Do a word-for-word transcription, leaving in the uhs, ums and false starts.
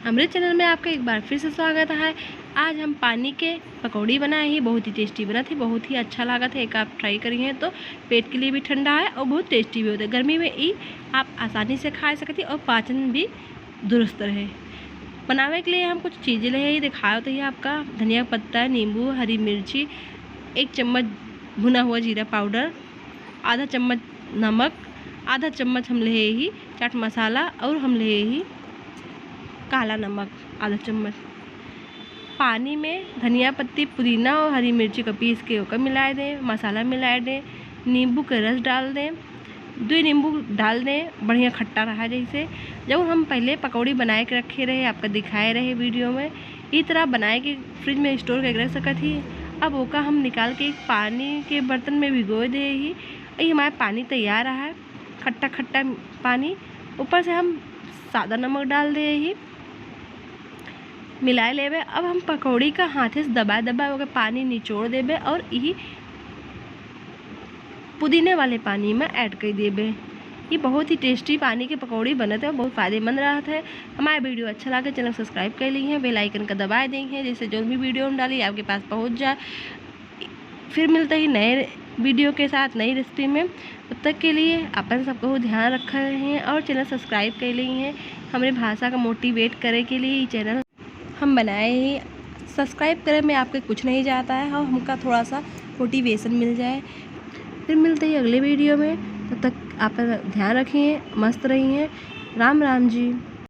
हमरे channel में आपका एक बार फिर से स्वागत है। आज हम पानी के पकौड़ी बनाए ही, बहुत ही tasty बनत है, बहुत ही अच्छा लागत है। एक आप try करिए तो पेट के लिए भी ठंडा है और बहुत tasty भी होता है। गर्मी में ई आप आसानी से खा सकती और पाचन भी दुरुस्त रहे। बनावे के लिए हम कुछ चीजें ले ही दिखाओ तो ये आपका धनिया पत्ता, नींबू, हरी मिर्ची, एक चम्मच भुना हुआ जीरा powder, आधा चम्मच नमक, आधा चम्मच हम ले ही चाट मसाला और हम ले ही काला नमक आधा चम्मच। पानी में धनिया पत्ती, पुदीना और हरी मिर्ची का पीस के ओकर मिलाए दें, मसाला मिलाए दें, नींबू के रस डाल दें, दो नींबू डाल दें, बढ़िया खट्टा रहा। जैसे जब हम पहले पकौड़ी बनाए के रखे रहे, आपका दिखाए रहे video में, ई तरह बनाए के fridge में store करके रख सकत ही। अब ओका हम निकाल के एक पानी के बर्तन में भिगो दे ही। ये हमारा पानी तैयार रहा है, खट्टा खट्टा पानी। ऊपर से हम सादा नमक डाल दे ही, मिलाए लेबे। अब हम पकौड़ी का हाथे से दबाए दबाए ओके पानी निचोड़ देबे और यही पुदीने वाले पानी में add कर देबे। ये बहुत ही tasty पानी के पकौड़ी बनत है, बहुत फ़ायदेमंद रहत है। हमारा video अच्छा लगे, channel subscribe कर ली है, bell icon का दबाए दी है, जिससे जो भी video हम डाली आपके पास पहुँच जाए। फिर मिलते ही नए video के साथ, नई recipe में। तब तक के लिए अपन सबको ध्यान रख रहे हैं और channel subscribe कर ली हैं, हमारे भाषा का motivate करे के लिए ये channel हम बनाए ही। Subscribe करे में आपके कुछ नहीं जाता है और हमका थोड़ा सा motivation मिल जाए। फिर मिलते ही अगले video में, तब तक आप ध्यान रखिए, मस्त रहिए। राम राम जी।